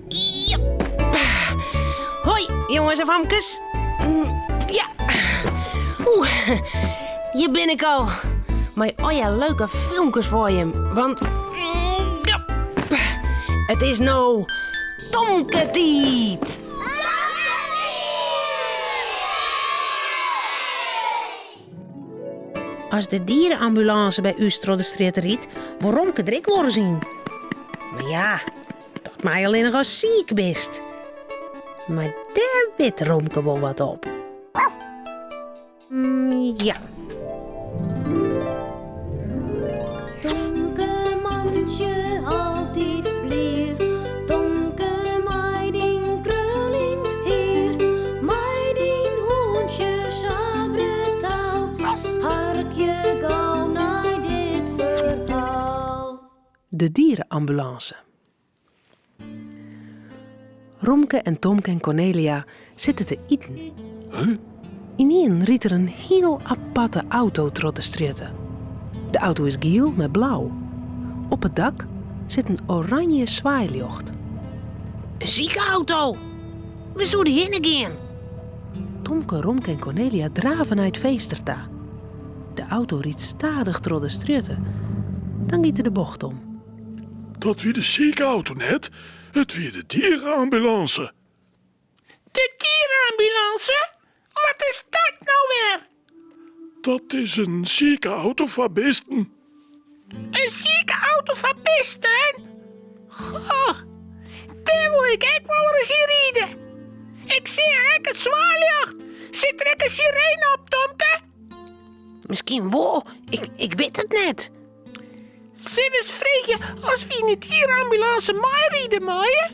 Jep. Hoi, jonges en famkes. Ja. Oeh, hjir bin ik al. Mei allegear leuke filmkes foar jim. Want ja, it is no Tomketiid. As de dierenambulânse by ús troch de strjitte rydt, wol Romke der ek wolris yn. Mar ja, dat mei allinnich ast siik bist. Mar dêr wit Romke wol wat op. Ja. Tomke mantsje altyd blier, Tomke mei dyn kruljend hier, mei dyn hûntsje sa brutaal, harkje gau nei dit ferhaal. De dierenambulance. Romke en Tomke en Cornelia sitte te iten. Ynienen rydt der in hiel aparte auto troch de strjitte. De auto is giel mei blau. Op it dak sit in oranje swaailjocht. In sike-auto! We soene hinne gean. Tomke, Romke en Cornelia drave nei it finster ta. De auto rydt stadich troch de strjitte. Dan giet er de bocht om. Dat wie de sike-auto net, it wie de dierenambulânse. De dierenambulânse? Wat is dat no wer? Dat is in sike-auto foar bisten. In sike-auto foar bisten? Goh, dêr wol ik ek wolris yn ride. Ik seach ek it swaailjocht. Sit der ek in sirene op, Tomke? Miskien wol, ik wit it net. Sille we ris freegje as we yn de dierenambulânse meiride meie?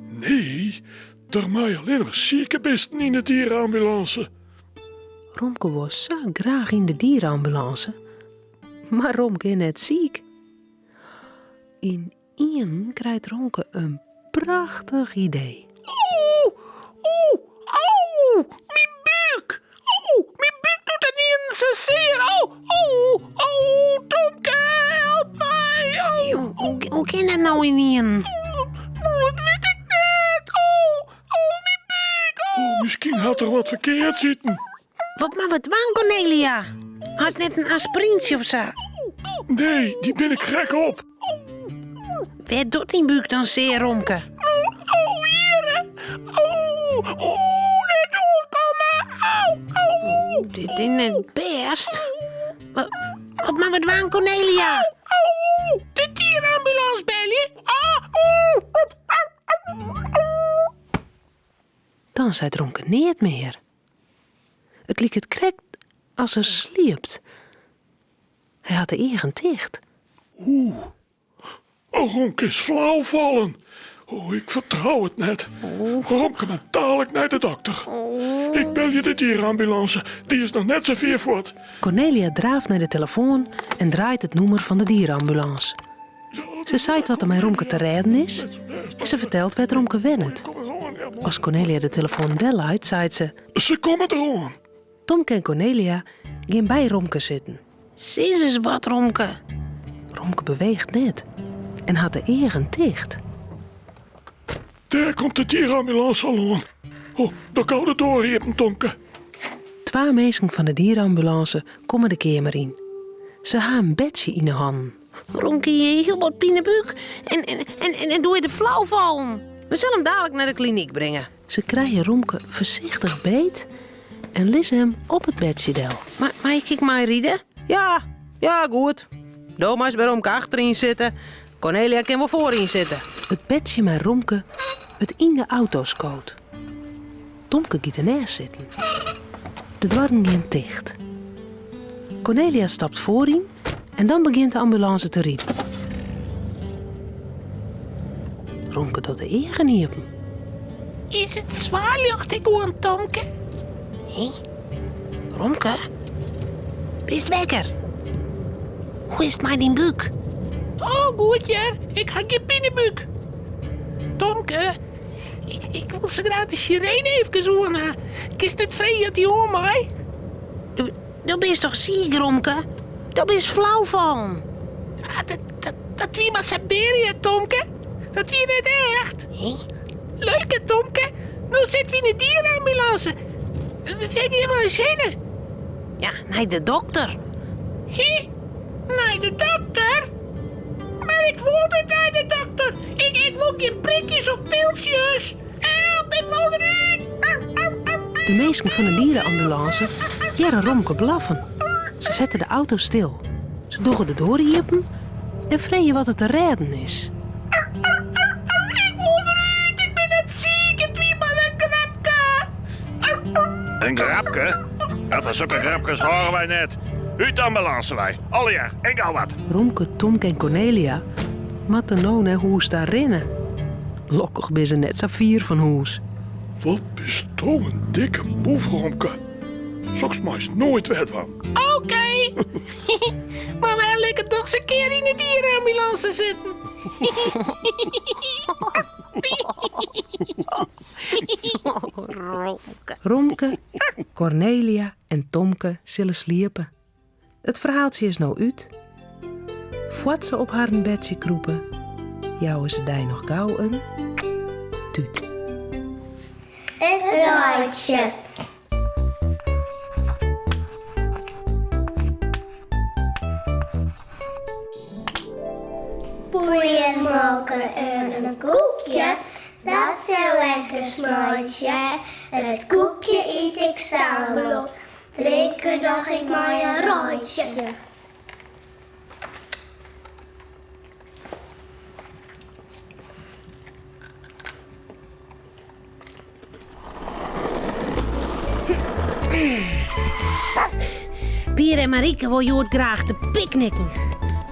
Nee, der meie allinnich sike bisten yn de dierenambulânse. Romke wol sa graach yn de dierenambulânse, mar Romke is net siik. Ynienen krijt Romke in prachtich idee. Oeh, oeh, au, myn búk! Oeh, myn búk docht ynienen sa sear. Oh, oh, oh, Tomke, help my. Oh. Hoe kin dat no ynienen? Dat wit ik net. Oh, oh, myn búk. Oh. Oh, miskien hat er wat ferkeard iten. Wat moatte we dwaan, Cornelia? Hast net in aspiryntsje of sa? Nee, dy bin ik krekt op. Wêr docht dyn búk dan sear, Romke? Oh, hjir. Oh, oh, net oankomme. Au, au. Dit is net bêst. Wat, wat moatte we dwaan, Cornelia? Au, de dierenambulance belje. Ah, oh, oh, au, au. Dan seit Romke neat mear. It liket krekt as er sliept. Hy hat de eagen ticht. Oeh, oh, Romke is flau fallen. Oh, ik fertrou it net. Romke moat dalik nei de dokter. Ik belje de dierenambulance, dy is noch net sa fier fuort. Cornelia draaft nei de telefoan en draait it nûmer fan de dierenambulance. Se seit wat der mei Romke te rêden is en se fertelt wêr't Romke wennet. As Cornelia de telefoan delleit, seit se... Se komme deroan. Tomke en Cornelia gean by Romke sitten. Sis ris wat, Romke. Romke beweecht net en hat de eagen ticht. Dêr komt de dierenambulance al oan. Oh, doch gau de doar iepen, Tomke. Twa minsken fan de dierenambulance komme de keamer yn. Se ha in bedsje yn 'e hannen. Romke hie hiel bot pinebúk en, en, en, en doe is er flau fallen. We sille him dalik nei de klinyk bringe. Se krije Romke foarsichtich beet en lizze him op it bedsje del. Mei ik ek meiride? Ja, ja, goed. Do meist by Romke achteryn sitte. Cornelia kin wol foaryn sitte. It bedsje mei Romke wurdt yn de auto skood. Tomke giet derneist sitten. De doarren gean ticht. Cornelia stapt foaryn en dan begjint de ambulânse te riden. Romke docht de eagen iepen. Is it swaailjocht ek oan, Tomke? Hé? Romke? Bist wekker? Hoe is it mei dyn búk? Oh, goed hear. Ik ha gjin pinebúk. Tomke, ik, ik wol sa graach de sirene efkes oan ha. Kinst net freegje oft dy oan mei? Do, do bist toch siik, Romke? Do bist flau fallen. Ah, dat, dat, dat wie mar sabeare, Tomke. Dat wie net echt. Leuk hè, Tomke? No sitte we yn de dierenambulance. Wêr gean we eins hinne? Ja, nei de dokter. Hi? Nei de dokter? Mar ik wol net nei de dokter. Ik, ik wol gjin prikjes of piltsjes. Help, ik wol derút. De minsken fan de dierenambulance hearre Romke blaffen. Se sette de auto stil. Se dogge de doar iepen en freegje wat der te rêden is. Ik wol derút, ik bin net siik, it wie mar in grapke. In grapke? Ja, fan sokke grapkes hâlde wy net. Ut de ambulânse wei, allegear, en gau wat. Romke, Tomke en Kornelia moatte no nei hûs ta rinne. Lokkich binne se net sa fier fan hûs. Wat bisto in dikke boef, Romke. Soks meist noait wer dwaan. Oké. Mar wer lekker dochs in kear yn de dierenambulance sitten. Romke, Kornelia en Tomke sille sliepe. It ferhaaltsje is no út. Foar't se op harren bedsje krûpe, jouwe se dy noch gau in tút. It reidsje. Poeiermolke en in koekje, dat sil lekker smeitsje. It koekje yt ik samar op, drinke doch ik mei in reitsje. Pier en Marieke wol hjoed graach te picknicken.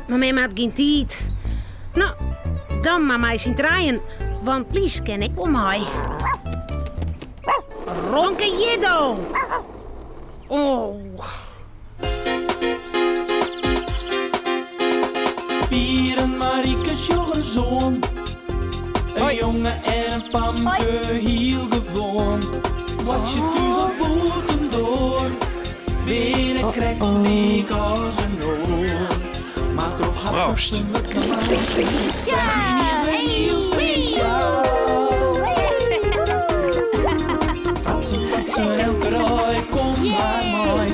Mar mem hat gjin tiid. No, dan mar mei syn trijen, want Lies kin ek wol mei. Romke Jiddo! Oh. Pier en Marieke sjogge ris oan. In jonge en in famke, hiel gewoan. Boartsje thús of bûtendoar, binne krekt lyk as in oar. Mar troch har Proost. fratsen wurdt normaal. Is wer hiel spesjaal. Fratsen, fratsen, elke dei, kom mar mei.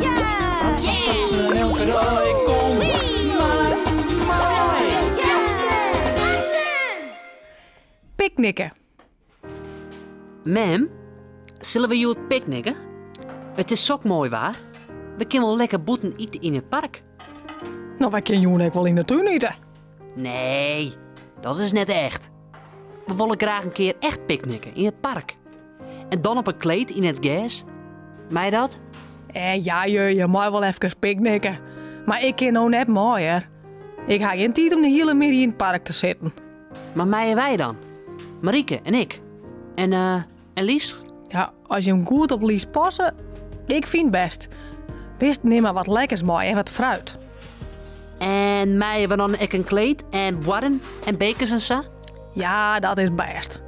Fratsen, fratsen, elke dei, kom mar mei. Picknicken. Mem, sille we hjoed picknicken? It is sok moai waar. We kinne wol lekker bûten ite yn it park. No, wy kinne jûn ek wol yn de tún ite. Nee, dat is net echt. We wolle graach in kear echt picknicken yn it park. En dan op in kleed yn it gers. Mei dat? Eh, ja, je, je mei wol efkes picknicken. Mar ik kin no net mei, hear. Ik ha gjin tiid om de hiele middei yn it park te sitten. Mar meie wy dan? Marieke en ik. En, eh, en Lies? Ja, as jim goed op Lies passe, ik fyn it bêst. Wist, nim mar wat lekkers mei en wat fruit. En meie we dan ek in kleed en buorden en bekers en sa? Ja, dat is bêst.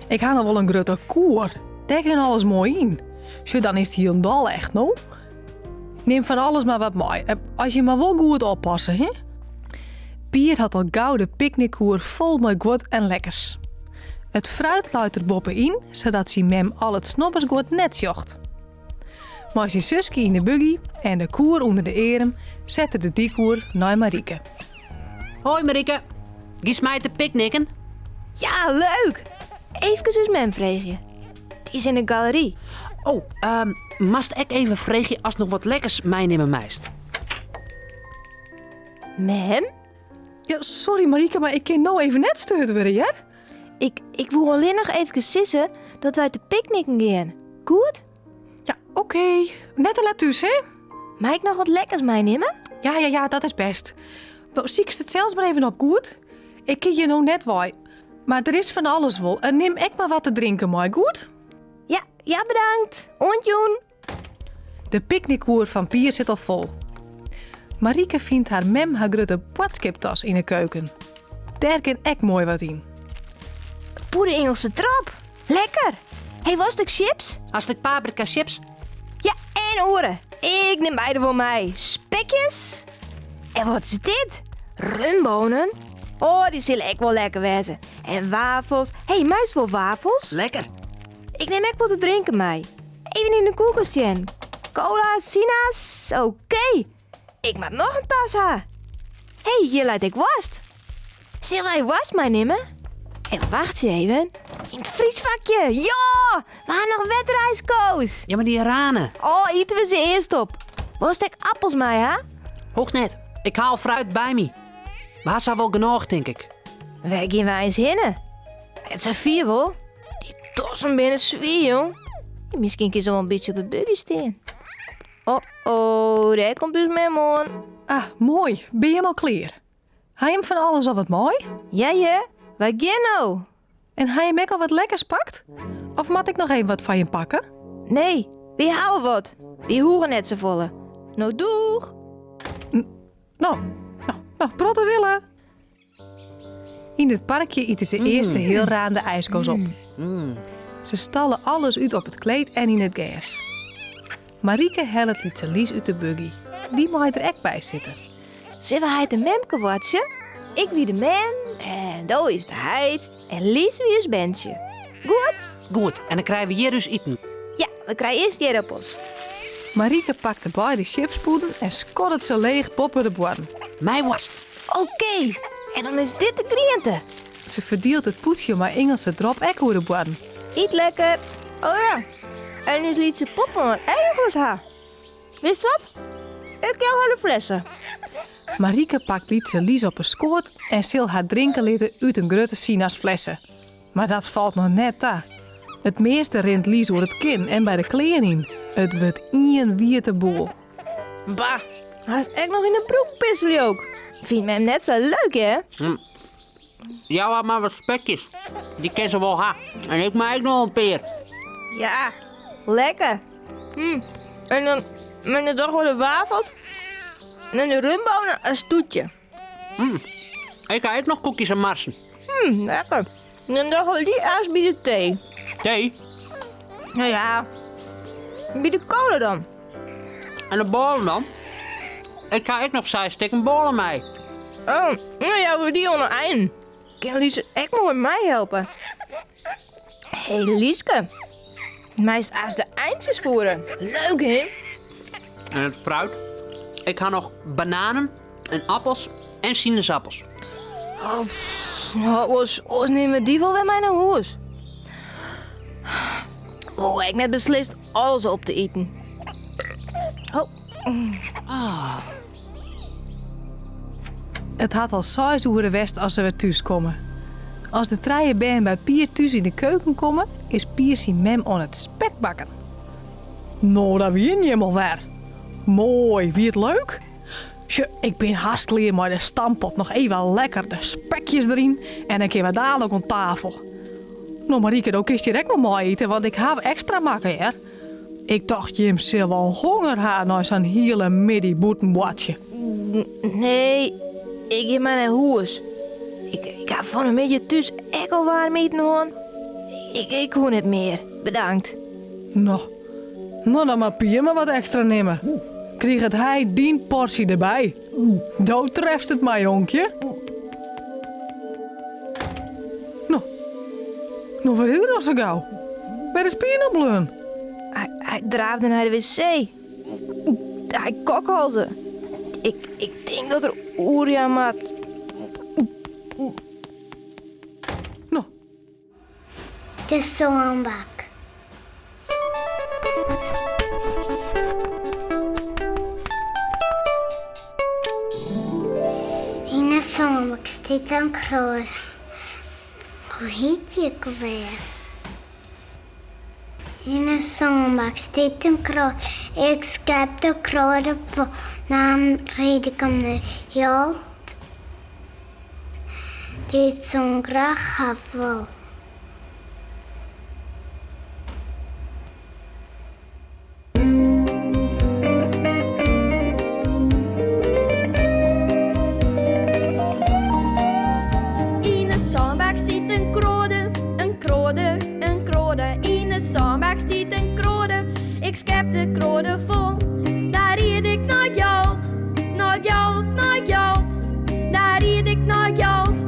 Ik ha noch wol in grutte koer. Dêr kin alles moai yn. Sjoch, dan is it hielendal echt, no. Nim fan alles mar wat mei. Eh, as je mar wol goed oppasse, hè? Pier hat al gau de picknickkoer fol mei guod en lekkers. It fruit leit der boppe-yn, sadat syn mem al it snobbersguod net sjocht. Mei syn suske yn de buggy en de koer ûnder de earm set er de dyk oer nei Marieke. Hoi Marieke, giest mei te picknicken? Ja, leuk! Eefkes ús mem freegje. Dy is yn de galery. Oh, um, moatst ek even freegje ast noch wat lekkers meinimme meist. Mem? Ja, sorry Marieke, mar ik kin no even net steurd wurde, hear. Ik, ik woe allinnich eefkes sizze dat wy te picknicken gean. Goed? Ja, oké. Net te let thús, hè? Mei ik noch wat lekkers meinimme? Ja, ja, ja, dat is bêst. No, sykst it sels mar even op, goed? Ik kin hjir no net wei. Mar der is fan alles wol. En nim ek mar wat te drinken mei, goed? Ja, ja, bedankt. Oant jûn. De picknickkoer fan Pier sit al fol. Marieke fynt har mem har grutte boadskiptas yn 'e keuken. Dêr kin ek moai wat yn. Poeder Ingelse trap. Lekker. Hey, wolst ek chips? Hast ek paprika chips? Ja, en oare. Ik nim beide wol mei. Spekjes. En wat is dit? Rumbonen? Oh, dy sille ek wol lekker wêze. En wafels. Hé, meist wol wafels? Lekker. Ik nim ek wat te drinken mei. Even yn de koelkast sjen. Cola, sinaas, oké. Ik moat noch in tas ha. Hé, hjir leit ek woarst. Sille wy woarst meinimme? En wachtsje even. Yn it friesfakje. Ja! We ha noch wetterijsko's. Ja, mar dy rane. Oh, ite we se earst op. Wolst ek appels mei ha? Hoecht net. Ik ha al fruit by my. We ha sa wol genôch, tink ik. Wêr gean wy eins hinne? Net sa fier wol. Dy tassen binne swier, jong. Miskien kin se wol in bytsje op de buggy stean. Oh, oh, dêr komt ús mem oan. Ah, moai. Binne jim al klear? Ha jim fan alles al wat mei? Ja, ja, wy gean no. En ha jim ek al wat lekkers pakt? Of moat ik noch even wat foar jim pakke? Nee, wy ha al wat. Wy hoege net safolle. No, doeg! No, no, no, protte wille! Yn it parkje ite se earst de hiel raande ijsko's op. Se stalle alles út op it kleed en yn it gers. Marieke hellet lytse Lies út de buggy. Dy mei der ek by sitte. Sille we heit en memke wachtsje? Ik wie de mem en do is de heit en Lies wie ús berntsje. Goed? Goed, en dan krije we hjir ús iten. Ja, we krije earst ierdappels. Marieke pakt de beide chipspûden en skoddet se leech boppe de buorren. Mei woarst. Oké, en dan is dit de griente. Se ferdielt it pûdsje mei Ingelse drop ek oer de buorren. Yt lekker. Oh ja, en ús lytse poppe moat ek noch wat ha. Witst wat? Ik jou har de flesse. Marieke pakt lytse Lies op 'e skoat en sil har drinke litte út in grutte sinasflesse. Mar dat falt noch net ta. It measte rint Lies oer it kin en by de klean yn. It wurdt ien wiete boel. Bah, hast ek noch yn 'e broek pisse ook. Fynt mem net sa leuk, hè? Jou har mar wat spekjes. Dy kin se wol ha. En ik mei ek noch in pear. Ja, lekker. En dan met de toch wel de wafels en de rundbonen as toetje. Ik ha ek noch koekjes en marsen. Lekker. En dan dogge we dy earst by de tee. Tee? Nou ja, by de kola dan. En de bôlen dan? Ik ha ek noch seis stikken bôle mei. Oh, nou ja, we dy oan 'e ein. Kin Lies ek moai meihelpe? Hé, Lieske. Meist aanst de eintsjes voeren. Leuk, hè? En it fruit? Ik ha noch bananen en appels en sinaasappels. Oh, pff, nou, oars, oars nimme we dy wol wer mei nei hûs. Oh, ik net beslist alles op te iten. Oh. It hat al seis oere west as se wer thús komme. As de trije bern by Pier thús yn de keuken komme, is Pier syn mem oan it spekbakken. No, daar wienen jim al wer. Moai, wie it leuk? Sjoch, ik bin hast klear mei de stamppot. Noch even lekker de spekjes deryn en dan kinne we dalik oan tafel. No Marieke, do kinst hjir ek wol mei ite, want ik haw ekstra makke hear. Ik tocht jim sil wol honger ha nei sa'n hiele middei bûten boartsje. Nee, ik gean mar nei hûs. Ik, ik ha fan 'e middei thús ek al waarm iten hân. Ik, ik hoech net mear. Bedankt. No, no dan moat Pier mar wat ekstra nimme. Kriget hy dyn porsje derby. Do trefst it mar, jonkje. No, no wat is der noch sa gau? Wêr is Pier no bleaun? Hy, hy draafde nei de wc. Hy kokhalze. Ik, ik tink dat er oerjaan moat. No, De sânbak. Yn 'e sânbak stiet in kroade. Hoe hjit dy ek alwer? Yn 'e sânbak stiet in kroade. Ik skep de kroade fol. Dan ried ik him nei Gjalt. Dy't sân graach ha wol. Yn 'e sânbak stiet in kroade, in kroade, in kroade. Yn 'e sânbak stiet in kroade, ik skep de kroade fol. Daar ried ik nei Gjalt, nei Gjalt, nei Gjalt. Daar ried ik nei Gjalt.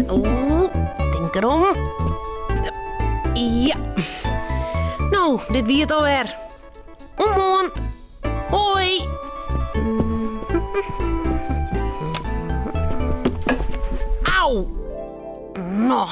Oeh, tink derom. Ja. No, dit wie it alwer. Oant moarn. Hoi. Au. No.